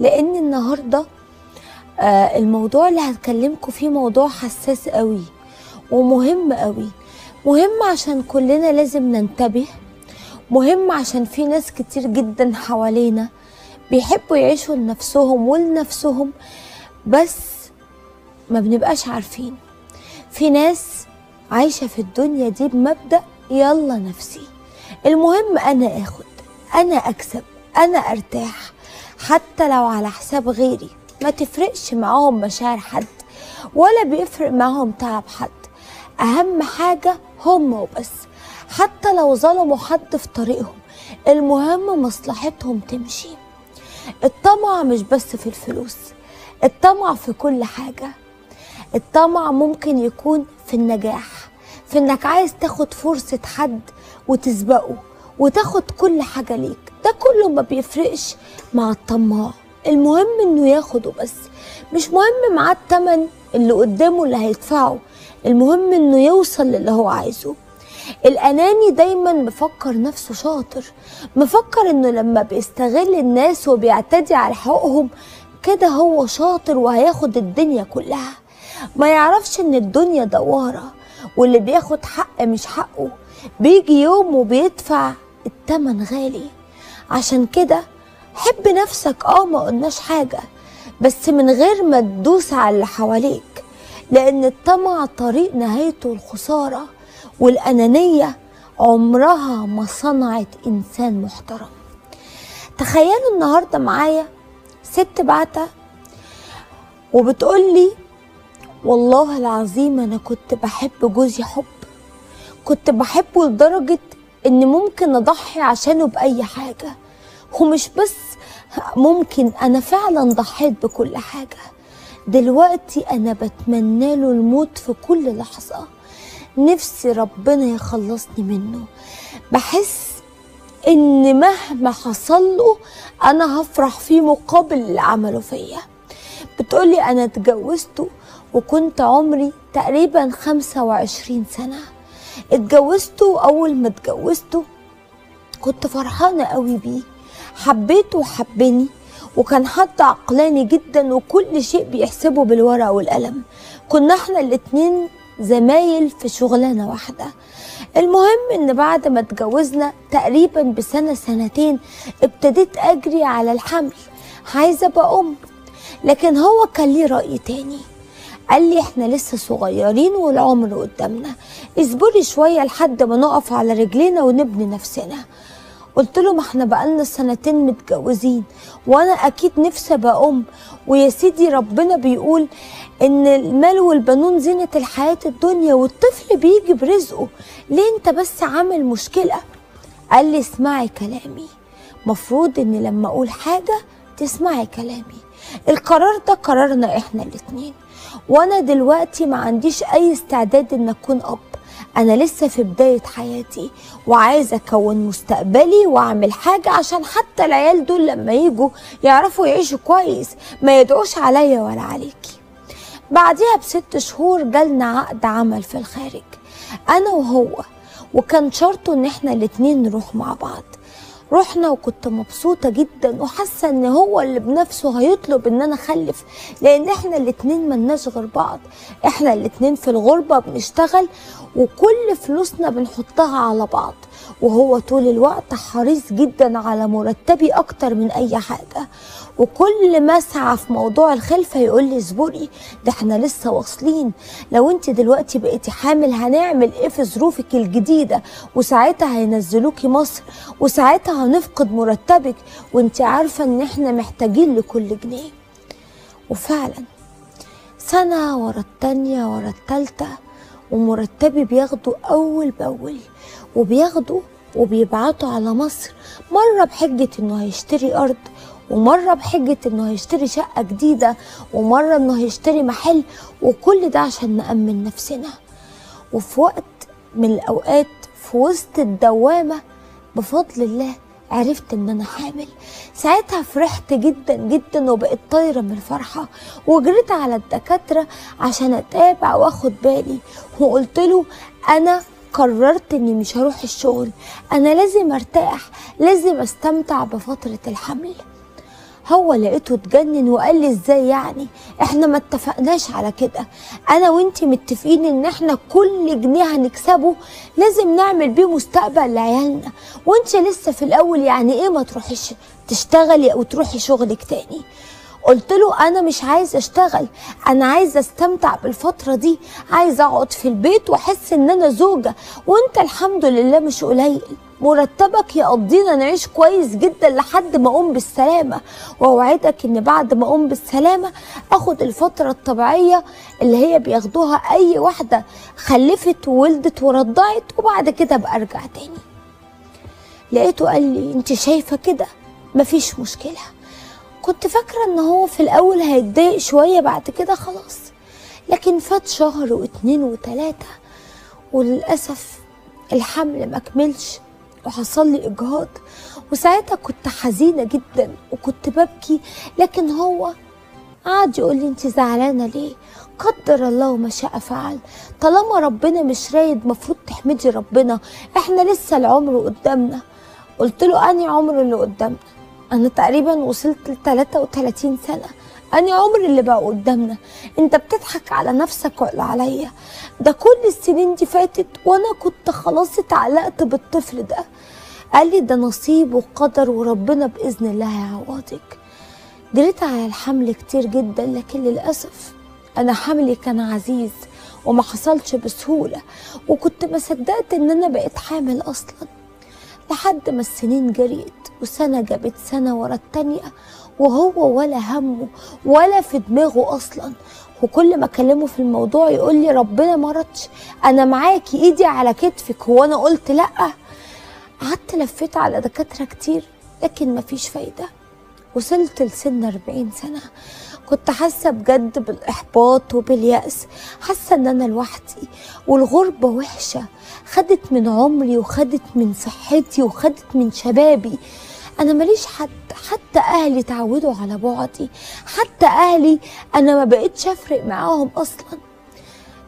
لان النهارده الموضوع اللي هتكلمكم فيه موضوع حساس قوي ومهم قوي. مهم عشان كلنا لازم ننتبه، مهم عشان في ناس كتير جدا حوالينا بيحبوا يعيشوا لنفسهم ولنفسهم، بس ما بنبقاش عارفين. في ناس عايشة في الدنيا دي بمبدأ يلا نفسي، المهم أنا آخد، أنا أكسب، أنا أرتاح، حتى لو على حساب غيري. ما تفرقش معاهم مشاعر حد ولا بيفرق معاهم تعب حد، أهم حاجة هم وبس، حتى لو ظلموا حد في طريقهم، المهم مصلحتهم تمشي. الطمع مش بس في الفلوس، الطمع في كل حاجة. الطمع ممكن يكون في النجاح، في انك عايز تاخد فرصة حد وتسبقه وتاخد كل حاجة ليك، ده كله ما بيفرقش مع الطماع، المهم انه ياخده بس، مش مهم معاه التمن اللي قدامه اللي هيدفعه، المهم انه يوصل للي هو عايزه. الأناني دايما مفكر نفسه شاطر، مفكر انه لما بيستغل الناس وبيعتدي على حقوقهم كده هو شاطر وهياخد الدنيا كلها. ما يعرفش ان الدنيا دوارة، واللي بياخد حق مش حقه بيجي يوم وبيدفع التمن غالي. عشان كده حب نفسك، ما قلناش حاجة، بس من غير ما تدوس على اللي حواليك، لان الطمع طريق نهايته الخسارة، والأنانية عمرها ما صنعت إنسان محترم. تخيلوا النهاردة معايا ست بعتة وبتقولي والله العظيم أنا كنت بحب جوزي حب، كنت بحبه لدرجة إن ممكن أضحي عشانه بأي حاجة، ومش بس ممكن، أنا فعلا ضحيت بكل حاجة. دلوقتي أنا بتمنى له الموت في كل لحظة، نفسي ربنا يخلصني منه، بحس ان مهما حصل له انا هفرح فيه مقابل اللي عمله فيا. بتقولي انا اتجوزته وكنت عمري تقريبا 25 سنة، اتجوزته اول ما اتجوزته كنت فرحانة قوي بيه، حبيته وحبني، وكان حد عقلاني جدا وكل شيء بيحسبه بالورقة والقلم، كنا احنا الاتنين زمايل في شغلانة واحدة. المهم ان بعد ما اتجوزنا تقريبا بسنة سنتين ابتديت اجري على الحمل، عايزة ابقى ام، لكن هو كان ليه رأي تاني، قال لي احنا لسه صغيرين والعمر قدامنا، اصبري شوية لحد ما نقف على رجلينا ونبني نفسنا. قلت له ما احنا بقالنا سنتين متجوزين وانا اكيد نفسي ابقى ام، ويا سيدي ربنا بيقول ان المال والبنون زينة الحياة الدنيا والطفل بيجي برزقه، ليه انت بس عامل مشكلة؟ قال لي اسمعي كلامي، مفروض ان لما اقول حاجة تسمعي كلامي، القرار ده قرارنا احنا الاتنين، وانا دلوقتي ما عنديش اي استعداد ان اكون اب، انا لسه في بداية حياتي وعايزة اكون مستقبلي واعمل حاجة عشان حتى العيال دول لما يجوا يعرفوا يعيشوا كويس، ما يدعوش عليا ولا عليكي. بعديها ب6 شهور جالنا عقد عمل في الخارج انا وهو، وكان شرطه ان احنا الاتنين نروح مع بعض. رحنا وكنت مبسوطة جدا وحاسة ان هو اللي بنفسه هيطلب ان انا اخلف، لان احنا الاتنين ملناش غير بعض، احنا الاتنين في الغربة بنشتغل وكل فلوسنا بنحطها على بعض، وهو طول الوقت حريص جدا على مرتبي اكتر من اي حاجة، وكل ما اسعى في موضوع الخلفة يقول لي اصبري ده احنا لسه واصلين، لو انت دلوقتي بقيتي حامل هنعمل ايه في ظروفك الجديدة، وساعتها هينزلوكي مصر وساعتها هنفقد مرتبك، وانت عارفة ان احنا محتاجين لكل جنيه. وفعلا سنة ورا التانية ورا التالتة ومرتبي بياخدوا اول باول، وبياخدوا وبيبعتوا على مصر، مرة بحجة انه هيشتري ارض، ومرة بحجة انه هيشتري شقة جديدة، ومرة انه هيشتري محل، وكل ده عشان نأمن نفسنا. وفي وقت من الاوقات في وسط الدوامة بفضل الله عرفت ان انا حامل. ساعتها فرحت جدا جدا وبقيت طايرة من الفرحة، وجريت على الدكاترة عشان اتابع واخد بالي، وقلت له انا قررت اني مش هروح الشغل، انا لازم ارتاح، لازم استمتع بفترة الحمل. هو لقيته اتجنن وقال لي ازاي يعني؟ احنا ما اتفقناش على كده، انا وانتي متفقين ان احنا كل جنيه هنكسبه لازم نعمل بيه مستقبل لعيالنا، وانتي لسه في الاول، يعني ايه ما تروحيش تشتغلي او تروحي شغلك تاني؟ قلت له انا مش عايزه اشتغل، انا عايزه استمتع بالفترة دي، عايزه اقعد في البيت واحس ان انا زوجه، وانت الحمد لله مش قليل، مرتبك يقضينا نعيش كويس جدا لحد ما اقوم بالسلامة، واوعدك ان بعد ما اقوم بالسلامة اخد الفترة الطبيعية اللي هي بياخدوها اي واحدة خلفت وولدت ورضعت، وبعد كده ابقى ارجع تاني. لقيته قال لي انت شايفه كده؟ مفيش مشكلة. كنت فاكره ان هو في الاول هيتضايق شوية بعد كده خلاص، لكن فات شهر واتنين وتلاتة وللاسف الحمل ما كملش وحصل لي اجهاض، وساعتها كنت حزينة جدا وكنت ببكي، لكن هو قعد يقول لي انت زعلانة ليه؟ قدر الله ما شاء فعل، طالما ربنا مش رايد مفروض تحمدي ربنا، احنا لسه العمر قدامنا. قلت له اني عمر اللي قدامنا؟ انا تقريبا وصلت ل 33 سنة، اني عمر اللي بقى قدامنا؟ انت بتضحك على نفسك ولا عليا؟ ده كل السنين دي فاتت وانا كنت خلاص اتعلقت بالطفل ده. قال لي ده نصيب وقدر وربنا باذن الله هيعوضك. جريت على الحمل كتير جدا، لكن للاسف انا حملي كان عزيز وما حصلش بسهولة، وكنت ما صدقت ان انا بقيت حامل اصلا، لحد ما السنين جريت وسنة جابت سنة ورا التانية، وهو ولا همه ولا في دماغه اصلا، وكل ما اكلمه في الموضوع يقول لي ربنا ما ردش، انا معاكي ايدي على كتفك، هو انا قلت لا؟ قعدت لفيت على دكاترة كتير لكن مفيش فايده. وصلت لسن 40 سنة، كنت حاسه بجد بالاحباط وباليأس، حاسه ان انا لوحدي والغربة وحشة، خدت من عمري وخدت من صحتي وخدت من شبابي، انا ماليش حد، حتى اهلي اتعودوا على بعدي، حتى اهلي انا ما بقتش افرق معاهم اصلا.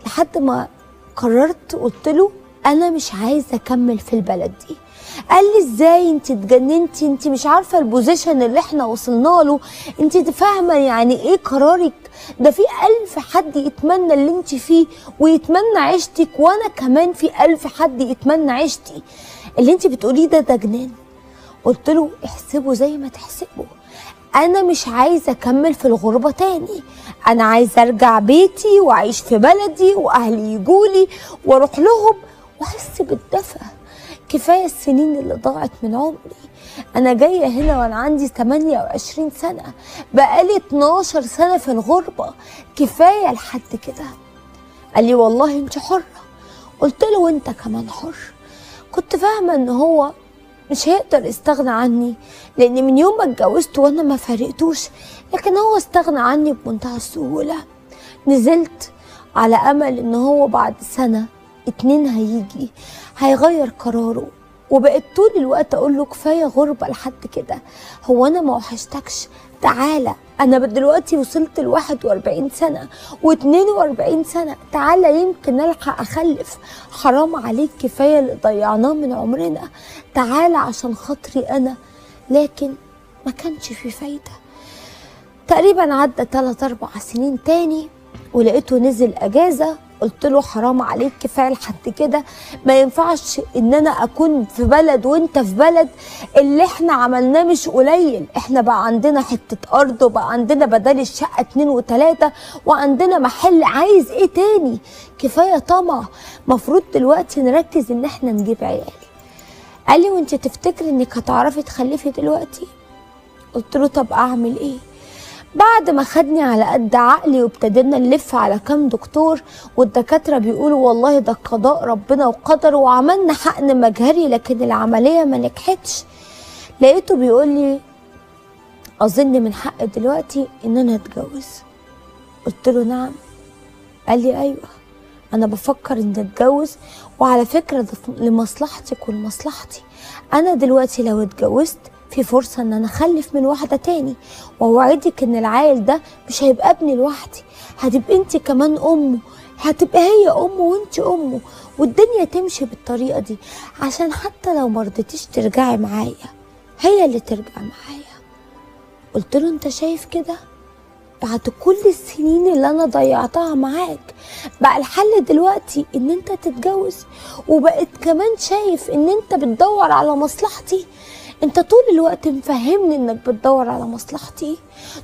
لحد ما قررت قلت له انا مش عايزه اكمل في البلد دي. قال لي ازاي انت اتجننتي؟ انت مش عارفه ال position اللي احنا وصلنا له، انت فاهمه يعني ايه قرارك ده؟ في 1000 حد يتمنى اللي انت فيه ويتمنى عيشتك، وانا كمان في 1000 حد يتمنى عيشتي، اللي انت بتقوليه ده جنان. قلت له احسبه زي ما تحسبه، انا مش عايزه اكمل في الغربة تاني، انا عايزه ارجع بيتي واعيش في بلدي واهلي يجولي واروح لهم واحس بالدفى، كفاية السنين اللي ضاعت من عمري. انا جاية هنا وانا عندي 28 سنة، بقالي 12 سنة في الغربة، كفاية لحد كده. قال لي والله انت حره. قلت له وانت كمان حر. كنت فاهمه ان هو مش هيقدر يستغنى عني، لان من يوم ما اتجوزت وانا ما فارقتوش، لكن هو استغنى عني بمنتهى السهولة. نزلت على امل ان هو بعد سنة 2 هيجي هيغير قراره، وبقيت طول الوقت اقول له كفاية غربه لحد كده، هو انا ما وحشتكش؟ تعالى، انا دلوقتي وصلت ل 41 سنة و42 سنة، تعالى يمكن الحق اخلف، حرام عليك كفاية اللي ضيعناه من عمرنا، تعالى عشان خاطري انا. لكن ما كانش في فايده. تقريبا عدى 3-4 سنين تاني ولقيته نزل اجازه. قلت له حرام عليك كفاية لحد كده، ما ينفعش ان انا اكون في بلد وانت في بلد، اللي احنا عملناه مش قليل، احنا بقى عندنا حتة ارض وبقى عندنا بدل الشقة 2 و3 وعندنا محل، عايز ايه تاني؟ كفاية طمع، مفروض دلوقتي نركز ان احنا نجيب عيال. قال لي وانت تفتكري انك هتعرفي تخلفي دلوقتي؟ قلت له طب اعمل ايه؟ بعد ما خدني على قد عقلي وابتدينا نلف على كام دكتور، والدكاتره بيقولوا والله ده قضاء ربنا وقدره، وعملنا حقن مجهري لكن العملية ما نجحتش. لقيته بيقول لي اظن من حق دلوقتي ان انا اتجوز. قلت له نعم؟ قال لي ايوه انا بفكر ان اتجوز، وعلى فكرة ده لمصلحتك ولمصلحتي، انا دلوقتي لو اتجوزت في فرصة ان انا اخلف من واحدة تاني، واوعدك ان العيل ده مش هيبقى ابني لوحدي، هتبقى انت كمان امه، هتبقى هي امه وانت امه، والدنيا تمشي بالطريقة دي، عشان حتى لو مرضتيش ترجعي معايا هي اللي ترجع معايا. قلت له انت شايف كده؟ بعد كل السنين اللي انا ضيعتها معاك بقى الحل دلوقتي ان انت تتجوز، وبقت كمان شايف ان انت بتدور على مصلحتي. انت طول الوقت مفهمني انك بتدور على مصلحتي،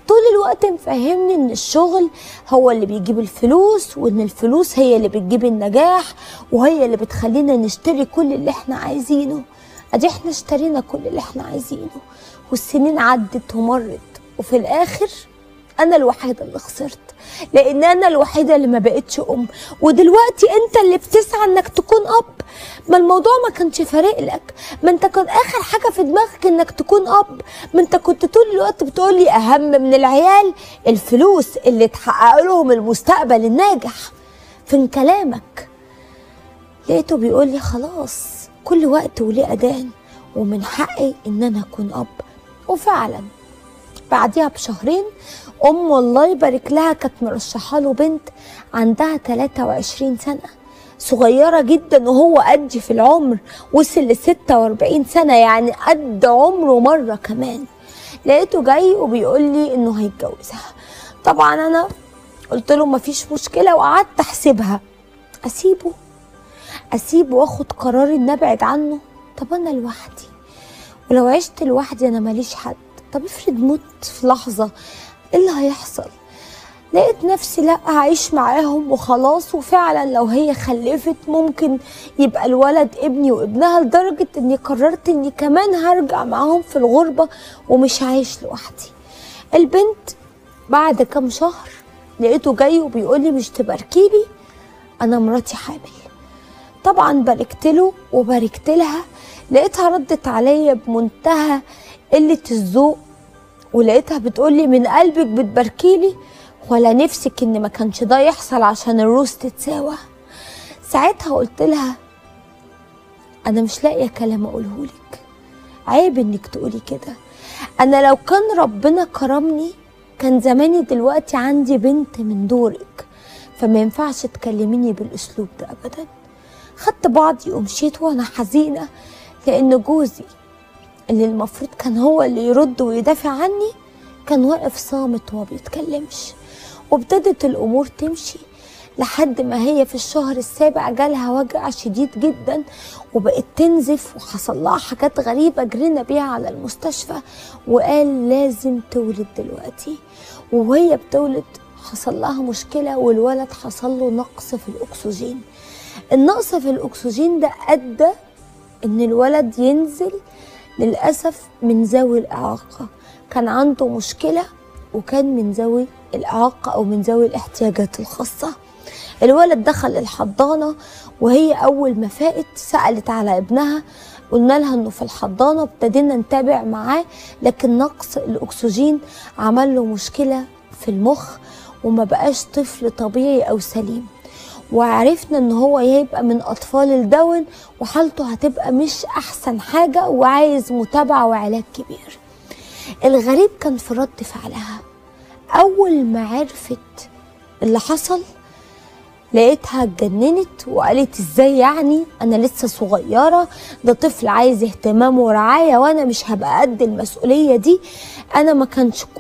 طول الوقت مفهمني ان الشغل هو اللي بيجيب الفلوس، وان الفلوس هي اللي بتجيب النجاح، وهي اللي بتخلينا نشتري كل اللي احنا عايزينه. ادي احنا اشترينا كل اللي احنا عايزينه، والسنين عدت ومرت، وفي الاخر انا الوحيدة اللي خسرت، لان انا الوحيدة اللي ما بقتش ام، ودلوقتي انت اللي بتسعى انك تكون اب. ما الموضوع ما كانش فارق لك، ما انت كان اخر حاجة في دماغك انك تكون اب، ما انت كنت طول الوقت بتقولي اهم من العيال الفلوس اللي تحقق لهم المستقبل الناجح. فين كلامك؟ لقيته بيقولي خلاص كل وقت وليه اذان، ومن حقي ان انا اكون اب. وفعلا بعديها بشهرين ام الله يبارك لها كانت مرشحة له بنت عندها 23 سنة، صغيرة جدا وهو قدي في العمر، وصل ل 46 سنة، يعني قد عمره مرة كمان. لقيته جاي وبيقول لي انه هيتجوزها. طبعا انا قلت له مفيش مشكلة، وقعدت احسبها، اسيبه واخد قرار ان ابعد عنه؟ طب انا لوحدي، ولو عشت لوحدي انا ماليش حد، طب افرض مت في لحظة ايه اللي هيحصل؟ لقيت نفسي لا هعيش معاهم وخلاص. وفعلا لو هي خلفت ممكن يبقى الولد ابني وابنها، لدرجة اني قررت اني كمان هرجع معاهم في الغربة ومش عايش لوحدي. البنت بعد كام شهر لقيته جاي وبيقولي مش تباركيلي، انا مراتي حامل. طبعا باركت له وباركت لها. لقيتها ردت عليا بمنتهى قلة الذوق، ولقيتها بتقولي من قلبك بتباركيلي ولا نفسك ان ما كانش ده يحصل عشان الروس تتساوى؟ ساعتها قلت لها انا مش لاقيه كلام اقولهولك، عيب انك تقولي كده. انا لو كان ربنا كرمني كان زماني دلوقتي عندي بنت من دورك، فما ينفعش تكلميني بالاسلوب ده ابدا. خدت بعضي ومشيت وانا حزينة، لان جوزي اللي المفروض كان هو اللي يرد ويدافع عني كان واقف صامت وما بيتكلمش. وابتدت الامور تمشي لحد ما هي في الشهر السابع جالها وجع شديد جدا وبقت تنزف، وحصل لها حاجات غريبة جرينا بيها على المستشفى، وقال لازم تولد دلوقتي. وهي بتولد حصل لها مشكلة، والولد حصل له نقص في الاكسجين. النقص في الاكسجين ده ادى ان الولد ينزل للأسف من ذوي الإعاقة، كان عنده مشكلة وكان من ذوي الإعاقة أو من ذوي الاحتياجات الخاصة. الولد دخل الحضانة، وهي أول ما فاقت سألت على ابنها، قلنا لها إنه في الحضانة، ابتدينا نتابع معاه، لكن نقص الأكسجين عمل له مشكلة في المخ وما بقاش طفل طبيعي أو سليم. وعرفنا ان هو هيبقى من اطفال الداون، وحالته هتبقى مش احسن حاجة، وعايز متابعة وعلاج كبير. الغريب كان في رد فعلها، اول ما عرفت اللي حصل لقيتها اتجننت وقالت ازاي يعني انا لسه صغيرة، ده طفل عايز اهتمام ورعاية وانا مش هبقى قد المسؤولية دي، انا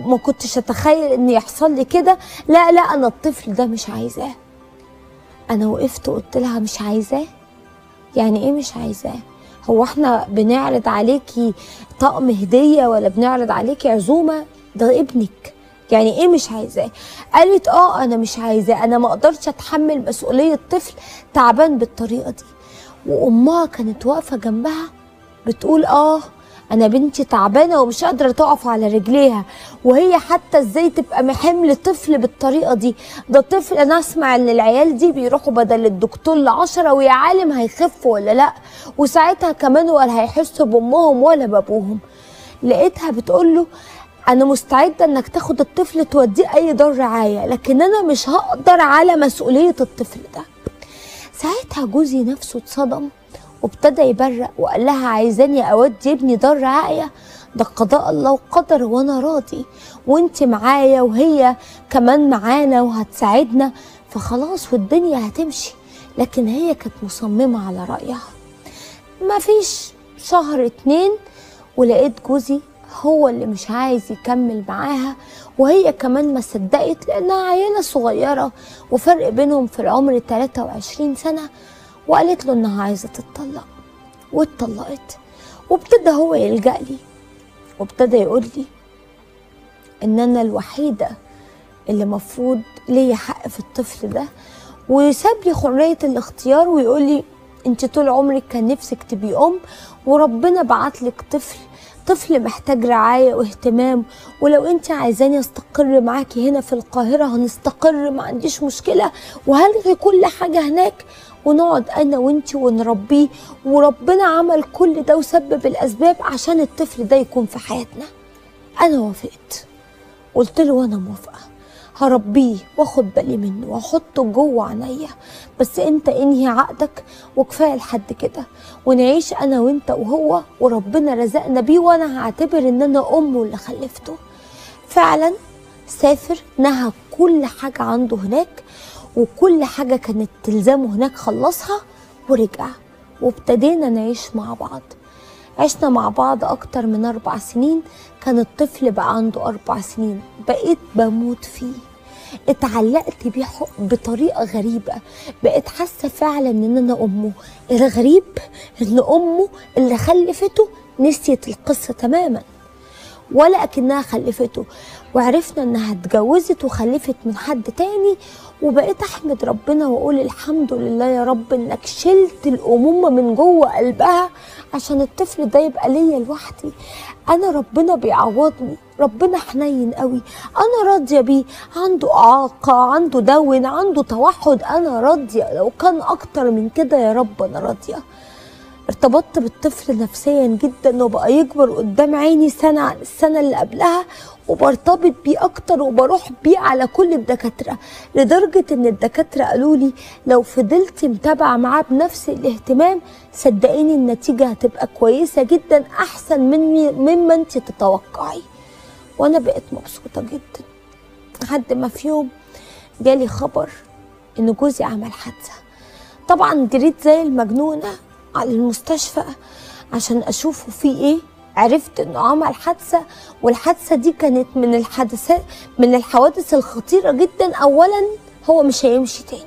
ما كنتش اتخيل ان يحصل لي كده، لا لا انا الطفل ده مش عايزاه. انا وقفت وقلت لها مش عايزاه؟ يعني ايه مش عايزاه؟ هو احنا بنعرض عليكي طقم هديه ولا بنعرض عليكي عزومة؟ ده ابنك، يعني ايه مش عايزاه؟ قالت اه انا مش عايزاه، انا ما اقدرش اتحمل مسؤولية طفل تعبان بالطريقة دي. وامها كانت واقفة جنبها بتقول اه انا بنتي تعبانة ومش قادرة تقف على رجليها، وهي حتى ازاي تبقى محمل طفل بالطريقة دي؟ ده طفل، انا اسمع ان العيال دي بيروحوا بدل الدكتور ل10 ويا عالم هيخفوا ولا لا، وساعتها كمان ولا هيحسوا بامهم ولا بابوهم. لقيتها بتقول له انا مستعدة انك تاخد الطفل توديه اي دار رعاية، لكن انا مش هقدر على مسؤولية الطفل ده. ساعتها جوزي نفسه اتصدم وابتدى يبرق وقال لها عايزاني اودي ابني دار رعاية؟ ده قضاء الله وقدر وانا راضي، وانت معايا وهي كمان معانا وهتساعدنا، فخلاص والدنيا هتمشي. لكن هي كانت مصممه على رايها. مفيش شهر 2 ولقيت جوزي هو اللي مش عايز يكمل معاها، وهي كمان ما صدقت لأنها عيلة صغيرة وفرق بينهم في العمر 23 سنة، وقالت له إنها عايزة تتطلق، واتطلقت. وابتدى هو يلجأ لي وابتدى يقول لي إن أنا الوحيدة اللي مفروض ليا حق في الطفل ده، وساب لي حرية الاختيار ويقول لي انت طول عمرك كان نفسك تبقي ام، وربنا بعتلك طفل، طفل محتاج رعاية واهتمام، ولو انت عايزاني استقر معاكي هنا في القاهرة هنستقر، ما عنديش مشكلة، وهلغي كل حاجة هناك ونقعد انا وانت ونربيه، وربنا عمل كل ده وسبب الاسباب عشان الطفل ده يكون في حياتنا. انا وافقت، قلت له وانا موافقة، هربيه واخد بالي منه واحطه جوه عينيا، بس انت انهي عقدك وكفاية لحد كده، ونعيش انا وانت وهو، وربنا رزقنا بيه، وانا هعتبر ان انا امه اللي خلفته. فعلا سافر، نهى كل حاجة عنده هناك، وكل حاجة كانت تلزمه هناك خلصها ورجع، وابتدينا نعيش مع بعض. عشنا مع بعض أكتر من 4 سنين، كان الطفل بقى عنده 4 سنين، بقيت بموت فيه، اتعلقت بيه بطريقة غريبة، بقيت حاسة فعلا ان انا امه. الغريب ان امه اللي خلفته نسيت القصة تماما، ولا اكنها خلفته، وعرفنا انها اتجوزت وخلفت من حد تاني. وبقيت احمد ربنا واقول الحمد لله يا رب انك شلت الامومة من جوه قلبها عشان الطفل ده يبقى ليا لوحدي. انا ربنا بيعوضني، ربنا حنين قوي، انا راضية بيه، عنده اعاقه، عنده دون، عنده توحد، انا راضية، لو كان اكتر من كده يا رب انا راضية. ارتبطت بالطفل نفسيا جدا، وبقى يكبر قدام عيني سنة عن السنة اللي قبلها، وبرتبط بيه اكتر، وبروح بيه على كل الدكاترة، لدرجة ان الدكاترة قالوا لي لو فضلت متابعه معاه بنفس الاهتمام صدقيني النتيجة هتبقى كويسة جدا، احسن مما انت تتوقعي. وانا بقيت مبسوطة جدا، لحد ما في يوم جالي خبر ان جوزي عمل حادثه. طبعا جريت زي المجنونة على المستشفى عشان اشوفه فيه ايه. عرفت انه عمل حادثه، والحادثه دي كانت من الحوادث الخطيرة جدا. اولا هو مش هيمشي تاني،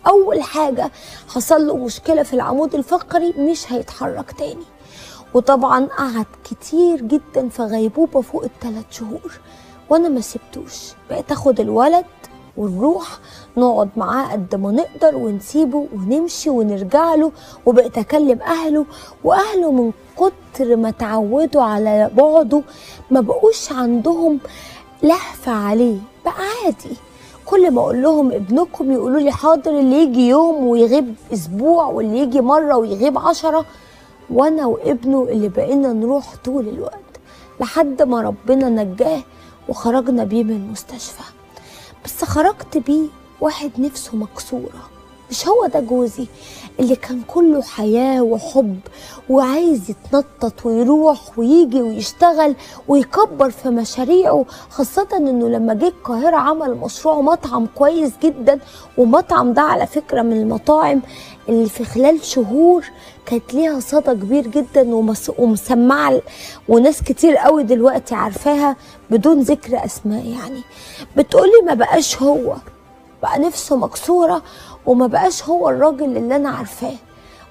اول حاجة حصل له مشكلة في العمود الفقري، مش هيتحرك تاني. وطبعا قعد كتير جدا في غيبوبة فوق ال3 شهور، وانا ما سبتوش، بقيت اخد الولد ونروح نقعد معاه قد ما نقدر ونسيبه ونمشي ونرجع له. وبقيت اكلم اهله، واهله من كتر ما تعودوا على بعده ما بقوش عندهم لهفة عليه، بقى عادي. كل ما اقول لهم ابنكم يقولوا لي حاضر، اللي يجي يوم ويغيب اسبوع، واللي يجي مرة ويغيب 10، وانا وابنه اللي بقينا نروح طول الوقت، لحد ما ربنا نجاه وخرجنا بيه من المستشفى. بس خرجت بيه واحد نفسه مكسورة، مش هو ده جوزي اللي كان كله حياة وحب وعايز يتنطط ويروح ويجي ويشتغل ويكبر في مشاريعه، خاصة انه لما جه القاهرة عمل مشروع مطعم كويس جدا، ومطعم ده على فكرة من المطاعم اللي في خلال شهور كانت ليها صدى كبير جدا ومسمعة، وناس كتير قوي دلوقتي عارفاها بدون ذكر اسماء. يعني بتقولي ما بقاش هو، بقى نفسه مكسورة وما بقاش هو الراجل اللي انا عارفاه.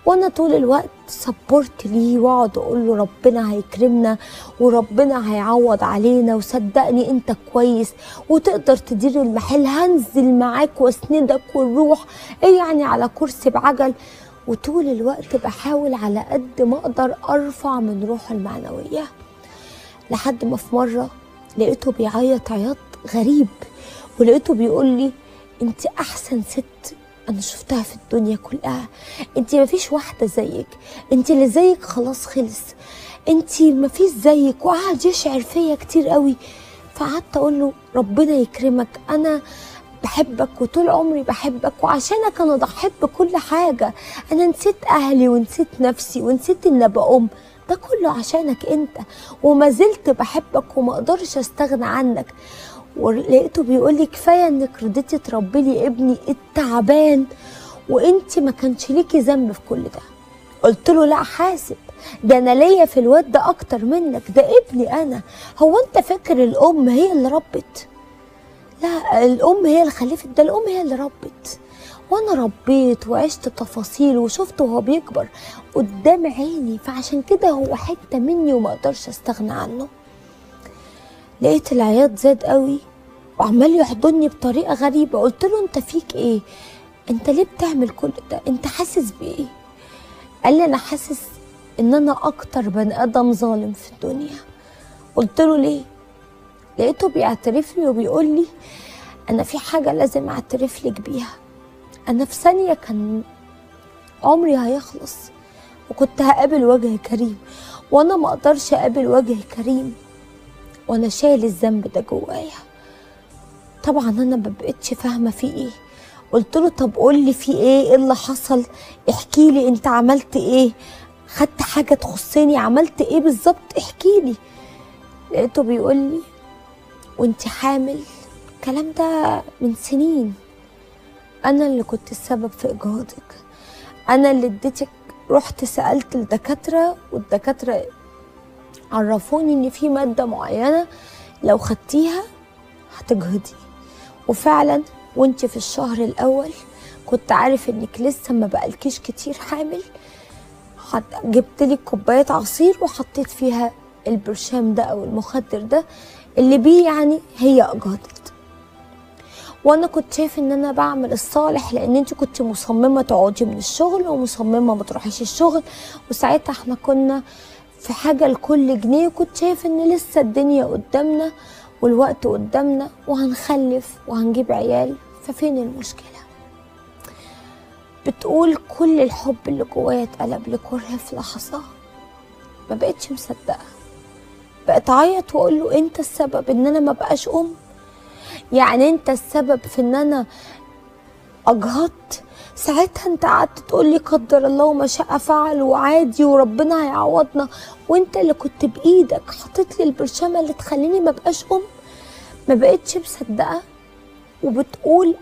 وانا طول الوقت سبورت ليه واقعد اقول له ربنا هيكرمنا وربنا هيعوض علينا، وصدقني انت كويس وتقدر تدير المحل، هنزل معاك واسندك ونروح، ايه يعني على كرسي بعجل. وطول الوقت بحاول على قد ما اقدر ارفع من روحه المعنوية، لحد ما في مرة لقيته بيعيط عياط غريب، ولقيته بيقول لي انت احسن ست انا شفتها في الدنيا كلها، انت مفيش واحدة زيك، انت اللي زيك خلاص خلص، انت مفيش زيك. وقعد يشعر فيا كتير قوي. فقعدت اقول له ربنا يكرمك، انا بحبك وطول عمري بحبك، وعشانك انا ضحيت بكل حاجة، انا نسيت اهلي ونسيت نفسي ونسيت ان ابقى ام، ده كله عشانك انت، وما زلت بحبك وما اقدرش استغنى عنك. ولقيته بيقول لي كفاية انك رضيتي تربي لي ابني التعبان وانت ما كانش ليكي ذنب في كل ده. قلت له لا حاسب، ده انا ليا في الواد ده اكتر منك، ده ابني انا. هو انت فاكر الام هي اللي ربت؟ لا، الام هي اللي خلفت، ده الام هي اللي ربت، وانا ربيت وعشت تفاصيل وشفته وهو بيكبر قدام عيني، فعشان كده هو حتة مني وما اقدرش استغنى عنه. لقيت العياط زاد قوي وعمال يحضني بطريقة غريبة. قلت له انت فيك ايه؟ انت ليه بتعمل كل ده؟ انت حاسس بايه؟ قال لي انا حاسس ان انا اكتر بني ادم ظالم في الدنيا. قلت له ليه؟ لقيته بيعترف لي وبيقول لي انا في حاجة لازم اعترف لك بيها، انا في ثانية كان عمري هيخلص وكنت هقابل وجه كريم، وانا ما اقدرش اقابل وجه كريم وانا شايل الذنب ده جوايا. طبعا انا ما بقتش فاهمه في ايه. قلت له طب قول لي في ايه، ايه اللي حصل، احكي لي انت عملت ايه، خدت حاجة تخصني، عملت ايه بالظبط، احكي لي. لقيته بيقول لي وانت حامل، الكلام ده من سنين، انا اللي كنت السبب في اجهاضك، انا اللي اديتك، رحت سالت الدكاترة والدكاتره عرفوني ان في مادة معينة لو خدتيها هتجهضي، وفعلا وانت في الشهر الاول كنت عارف انك لسه ما بقالكيش كتير حامل، جبت لك كوباية عصير وحطيت فيها البرشام ده او المخدر ده اللي بيه يعني هي اجهضت. وانا كنت شايف ان انا بعمل الصالح، لان انت كنت مصممه تقعدي من الشغل ومصممه ما تروحيش الشغل، وساعتها احنا كنا في حاجة لكل جنيه، وكنت شايف ان لسه الدنيا قدامنا والوقت قدامنا وهنخلف وهنجيب عيال، ففين المشكلة؟ بتقول كل الحب اللي جوايا اتقلب لكرة في لحظة، ما بقتش مصدقه، بقت اعيط واقول له انت السبب ان انا ما بقاش ام، يعني انت السبب في ان انا اجهضت. ساعتها انت قعدت تقول لي قدر الله وما شاء فعل وعادي وربنا هيعوضنا، وانت اللي كنت بايدك حطيت لي البرشامه اللي تخليني ما بقاش ام. ما بقتش مصدقه، وبتقول